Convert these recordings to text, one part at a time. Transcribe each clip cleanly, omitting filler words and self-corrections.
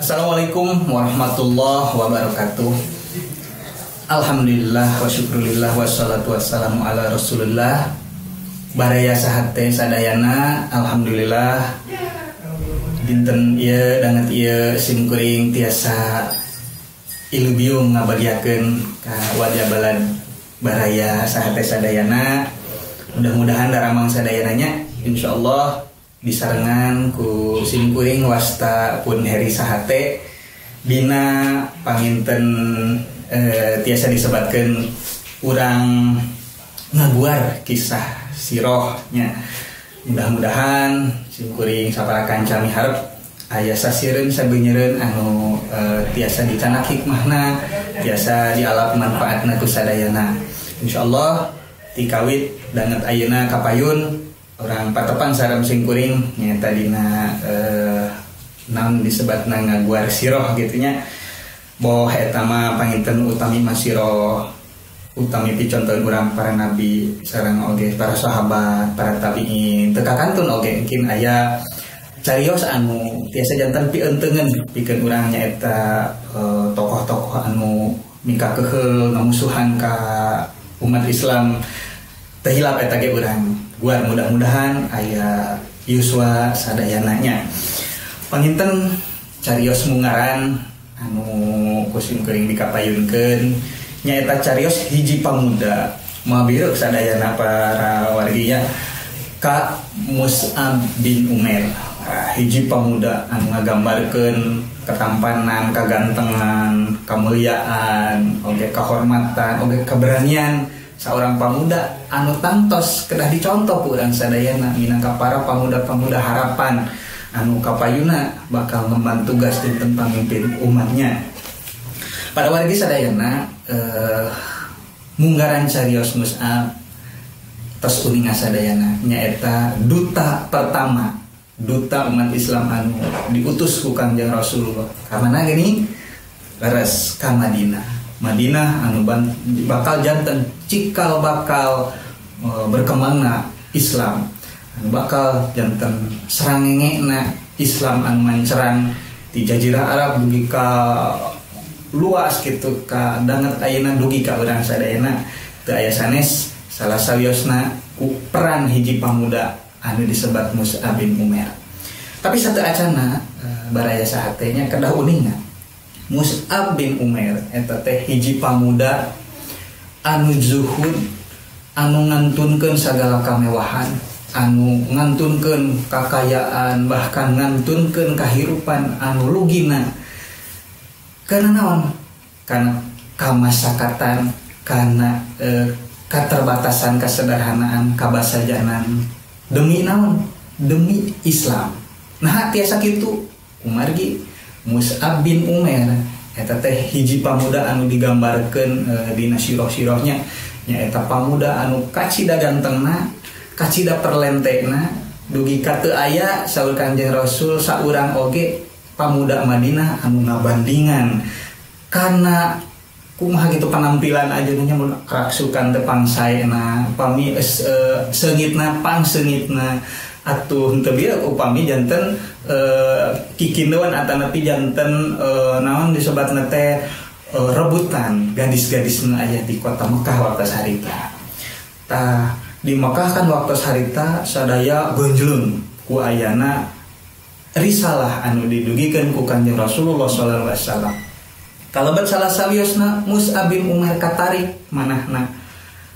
Assalamualaikum warahmatullahi wabarakatuh. Alhamdulillah wa syukurillah wassalatu wassalamu ala rasulillah. Baraya sahate sadayana, alhamdulillah dinten ieu danget ieu simkuring tiasa ilubiung ngabagiakeun ka warga balad baraya sahate sadayana. Mudah-mudahan daramang sadayananya insyaallah disarengan ku simkuring wasta pun Heri Sahate dina panginten tiasa disebatkeun urang ngaguar kisah sirohnya. Mudah-mudahan simkuring sapara kanca miharep aya sasireun sabeunyereun anu tiasa dicanak hikmahna, tiasa dialap manfaatna ku sadayana. Insyaallah tikawit danget ayeuna kapayun orang patepang sareng simkuring nyaeta dina naon disebatna ngaguar siroh gitunya. Boh eta mah panginten utami masiroh utami picontoh urang para nabi sareng oge para sahabat, para tabiin, teu kakantun oge mungkin aya carios anu tiasa jantan pientengeun pikeun urang nyaeta tokoh-tokoh anu mikakeheul ngamusuhan ka umat Islam. Teu hilap eta ge urang guar, mudah-mudahan aya yuswa sadayananya. Panginten carios mungaran anu ku simkuring dikapayunkeun nyaeta carios hiji pamuda moal sadayana para warginya ka Mus'ab bin Umair. Hiji pamuda anu ngagambarkeun ketampanan, kagantengan, kemuliaan, oge kehormatan, oge keberanian seorang pamuda anu tangtos kedah dicontoh ku urang sadayana minangka para pamuda-pamuda harapan anu kapayuna bakal ngemban tugas dinten pamimpin umatnya. Pada wargi sadayana munggaran carios Mus'ab tos uninga sadayana nyaeta duta pertama, duta umat Islam anu diutus ku Kangjeng Rasulullah. Ka mana gini? Leres ka Madinah. Madinah anu bakal janten cikal bakal berkembangna Islam, anu bakal janten serangengena Islam anu mancerang di Jazirah Arab dugi ka luas gitu ka danget ayeuna dugi ka urang sadayana. Teu aya sanes salah sawiosna ku peran hiji pamuda anu disebat Mus'ab bin Umair. Tapi satu acana baraya sahatenya kedah uninga Mus'ab bin Umair eta teh hiji pamuda anu zuhud, anu ngantunkeun sagala kamewahan, anu ngantunkeun kakayaan, bahkan ngantunkeun kahirupan anu lugina. Karena naon? Karena kamasakatan, karena keterbatasan, kesederhanaan, kabasajanan. Demi naon? Demi Islam. Nah, tiasa kitu kumargi Mus'ab bin Umair eta teh hiji pamuda anu digambarkeun dina siroh-sirohnya nyaeta pamuda anu kacida gantengna, kacida perlentena, dugi ka teu aya saur Kanjeng Rasul saurang oge pamuda Madinah anu ngabandingan karena kumaha gitu penampilan aja nya mun raksukan teh pangsaena, pami seungitna pangseungitna atuh henteu bieu upami janten kikineuan atanapi janten naon disebatna teh rebutan gadis-gadisna aya di kota Mekah waktu harita. Tah di Mekah kan waktu harita sadaya gonjlung ku ayana risalah anu didugikeun ku Kanjeng Rasulullah sallallahu alaihi wasallam. Kalebet salah sawiosna Mus'ab bin Umair katarik manahna,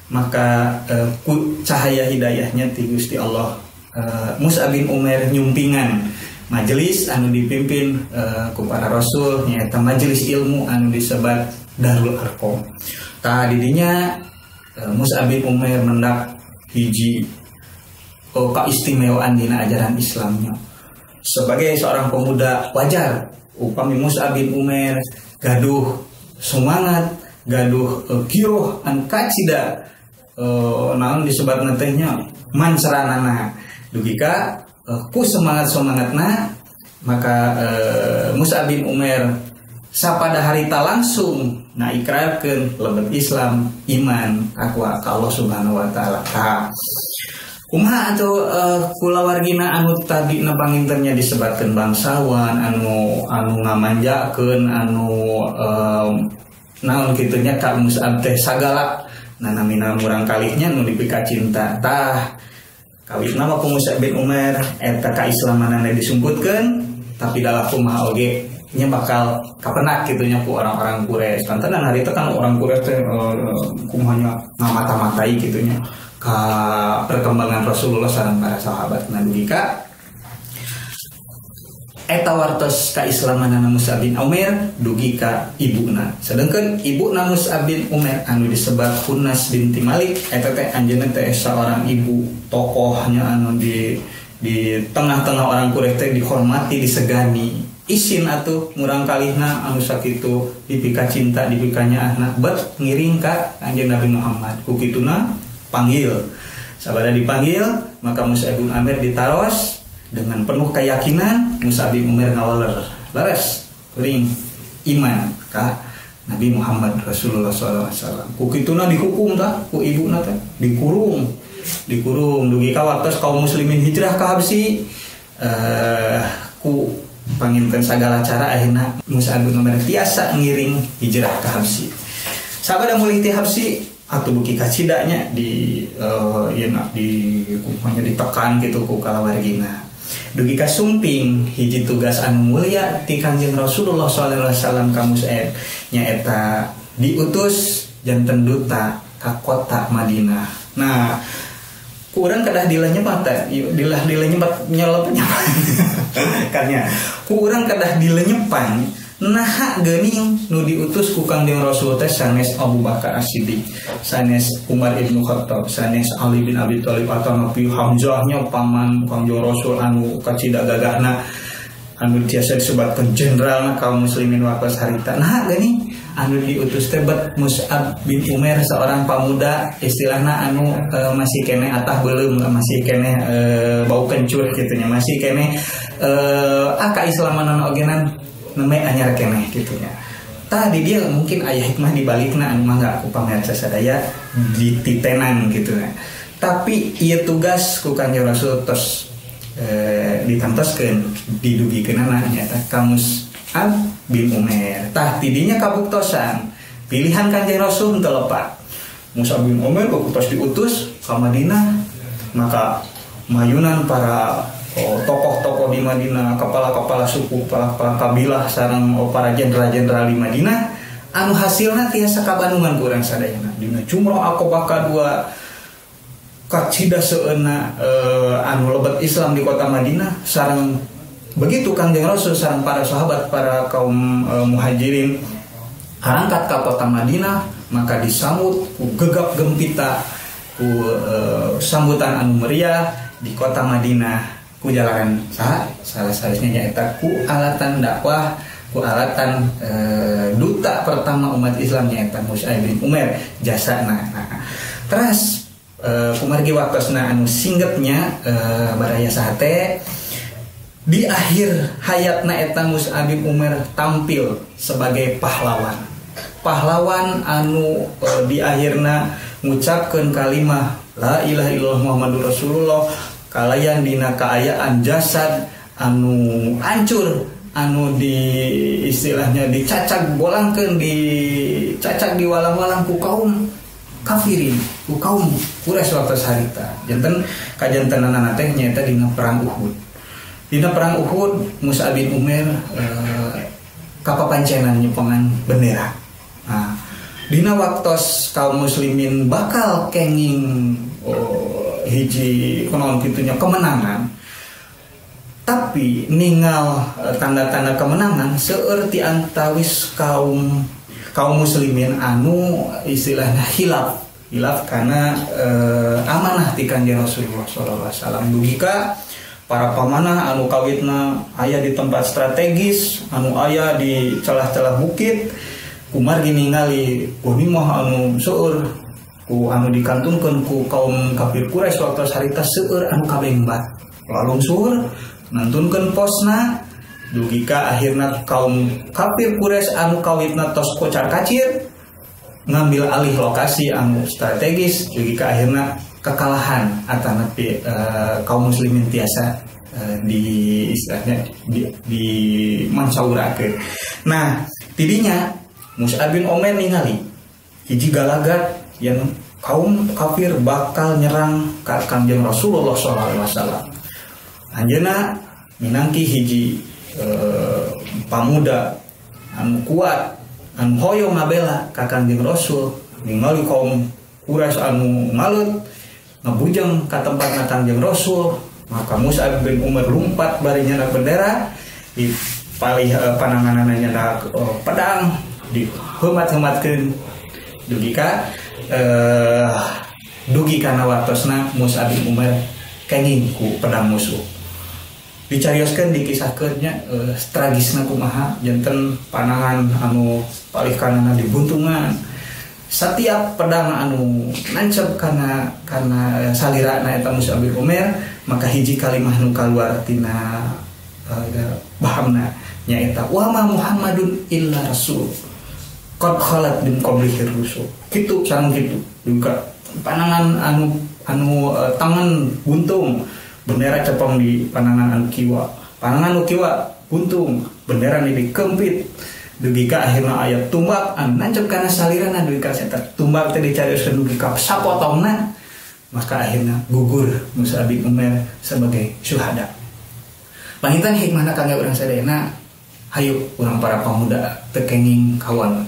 maka ku cahaya hidayahnya ti Gusti Allah Mus'ab bin Umair nyumpingan majelis anu dipimpin ku para rasul nyaeta majelis ilmu anu disebat Darul Arqam. Tah didinya Mus'ab bin Umair mendak hiji keistimewaan dina ajaran Islamnya. Sebagai seorang pemuda wajar upami Mus'ab bin Umair gaduh semangat, gaduh giroh anu kacida naon disebatna teh nya manceranana. Dugi ka ku semangat-semangatna maka Mus'ab bin Umair sapada harita langsung naikrarkeun lebet Islam, iman, takwa ka Allah Subhanahu wa taala. Kumaha atuh kulawargina anu tadina pangintennya disebatkeun bangsawan anu ngamanjakeun anu naon kitu nya ka Mus'ab teh sagala nanamina murang kalihnya nu dipika cinta tah kawitna mah ku Mus'ab bin Umair eta kaislamanana disumputkeun tapi dalah kumaha oge nya bakal kapenak kitu nya ku orang-orang Quraisy. Kantenan harita kan orang Quraisy teh kumaha nya ngamata-matai kitu nya ka perkembangan Rasulullah sareng para sahabat. Nah dugi ka eta wartos kaislamanana Mus'ab bin Umair dugi ka ibuna. Sedangkan ibuna Mus'ab bin Umair anu disebat Khunnas binti Malik eta teh anjeunna teh seorang ibu tokohnya anu di tengah-tengah orang Quraisy teh dihormati, disegani. Isin atuh murang kalihna anu sakitu dipika cinta, dipika nyaahna bet ngiring ka Kanjeng Nabi Muhammad. Ku kituna panggil. Sabada dipanggil, maka Mus'ab bin Umair ditaros dengan penuh keyakinan. Mus'ab bin Umair ngawaler, leres ring iman ka Nabi Muhammad Rasulullah sallallahu alaihi wasallam. Ku kituna dihukum tah ku ibuna teh, dikurung. Dikurung dugi ka waktos kaum muslimin hijrah ka Habsi ku panginten sagala cara akhirna Mus'ab bin Umair tiasa ngiring hijrah ka Habsi. Sabada mulih ti Habsi atau buki kacidanya di di kumanya ditekan gitu ku kalawargina. Dugi ka sumping hiji tugas anu mulia ti Kanjeng Rasulullah sallallahu alaihi wasallam ka Mus'ab nyaeta diutus janten duta ka kota Madinah. Nah, ku urang kedah dilenyepat teh, dilah dilenyepat nyelep-nyepat. Kan ku urang kedah dilenyepan naha geuning nu diutus ku Kangjeng Rasul teh sanes Abu Bakar As-Siddiq, sanes Umar ibnu Khattab, sanes Ali bin Abi Thalib atau Nabi Hamzahnya paman Kangjeng Rasul anu kacida gagahna anu tiasa disebatkeun jenderalna kaum muslimin waktos harita. Naha geuning anu diutus teh bet Mus'ab bin Umair seorang pamuda istilahna anu masih keneh atah beuleum, masih keneh bau kencur kitu nya, masih keneh kaislamanan ogenan nembe anyar keneh kitu nya. Tadi dia mungkin aya hikmah di balikna anu mangga ku pamirsa sadaya dititenan kitu nya. Tapi ieu tugas ku Kanjeng Rasul tos ditantoskeun didugikeunana nyaeta ka Mus'ab bin Umair. Tah tidinya kabuktosan pilihan Kanjeng Rasul teu lepat. Mus'ab bin Umair tos diutus ka Madinah, maka mayunan para tokoh-tokoh di Madinah, kepala-kepala suku, kepala-kepala kabilah sareng para jenderal-jenderal di Madinah anu hasilna tiasa kabandungan ku urang sadayana. Dina jumroh Aqabah kadua kacida seueuna anu lebet Islam di kota Madinah sareng begitu Kangjeng Rasul sareng para sahabat, para kaum muhajirin harangkat ka kota Madinah, maka disambut ku gegap gempita, ku sambutan anu meriah di kota Madinah. Ku jalanan saha salah satunya nyaeta ku alatan dakwah, ku alatan duta pertama umat Islam nyaeta Mus'ab bin Umair jasana. Nah, terus kumargi waktosna anu singgetnya baraya sahate di akhir hayatna eta Mus'ab bin Umair tampil sebagai pahlawan. Pahlawan anu di akhirna ngucapkeun kalimah la ilaha illallah Muhammadur Rasulullah kalayan dina kaayaan jasad anu hancur, anu di istilahnya dicacak bolangkeun, dicacak diwalang-walang ku kaum kafirin, ku kaum Quraisy waktu harita. Janten kajantenanana teh nyaeta dina perang Uhud. Dina perang Uhud Mus'ab bin Umair kapapancenan nyepongan bendera. Nah, dina waktos kaum muslimin bakal kenging hiji kunaon kitunya kemenangan, tapi ningal tanda-tanda kemenangan seueur ti antawis kaum muslimin anu istilahnya hilaf karena amanah ti Kanjeng Rasulullah sallallahu alaihi wasallam. Dugi ka para pamanah anu kawitna aya di tempat strategis, anu aya di celah-celah bukit, kumargi ningali ghanimah anu seueur ku anu dikantunkeun ku kaum kafir Quraisy waktu harita seueur anu kabengbat lalungsur nantunkeun posna dugi ka akhirna kaum kafir Quraisy anu kawitna tos kocar kacir ngambil alih lokasi anu strategis dugi ka akhirna kekalahan atanapi kaum muslimin tiasa di istilahnya di mansaurakeun. Nah, tidinya Mus'ab bin Umair ningali hiji galagat yang kaum kafir bakal nyerang ka Kangjeng Rasulullah sallallahu alaihi wasallam. Anjeunna minangki hiji pamuda anu kuat anu hoyong ngabela ka Kangjeng Rasul, ningali kaum Quraisy anu ngaleut ngabujeng ka tempatna Kangjeng Rasul, maka Mus'ab bin Umair lumpat bari nyenak bendera di palih pananganana nyenak pedang diheumat-heumatkeun dugi ka dugi kana waktosna Mus'ab bin Umair kenging ku pedang musuh. Dicarioskeun dikisahkeun nya tragisna kumaha janten panangan anu palih kanana dibuntungan. Setiap pedang anu nancep kana salirana eta Mus'ab bin Umair, maka hiji kalimah nu kaluar tina bahamna nyaeta wa ma Muhammadun illa rasul qad khalat min qablihi rusul. Kitu sareng kitu juga panangan anu tangan buntung bendera cepong di panangan anu kiwa, panangan anu kiwa buntung bendera ni dikempit dugi ka akhirna aya tumbak anu nancep kana salirana dugi ka eta tumbak teh dicarioskeun dugi ka sapotongna, maka akhirna gugur Mus'ab bin Umair sebagai syuhada. Panginten hikmahna kangge urang sadayana, hayu urang para pemuda teu kenging kawan.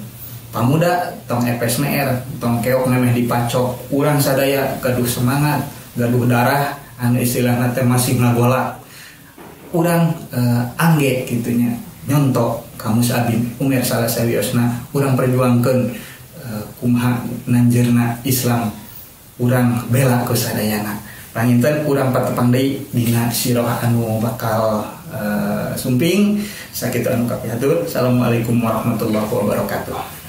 Pamuda tong epes meer, tong keok memeh dipacok. Urang sadaya gaduh semangat, gaduh darah anu istilahna teh masih ngagolak. Urang angge kitunya nyontok ka Mus'ab bin Umair salah sawiosna, urang perjuangkeun kumaha nanjeurna Islam, urang bela ku sadayana. Panginten urang patepang deui dina sirah anu bakal sumping. Sakitu anu kapihatur. Assalamualaikum warahmatullahi wabarakatuh.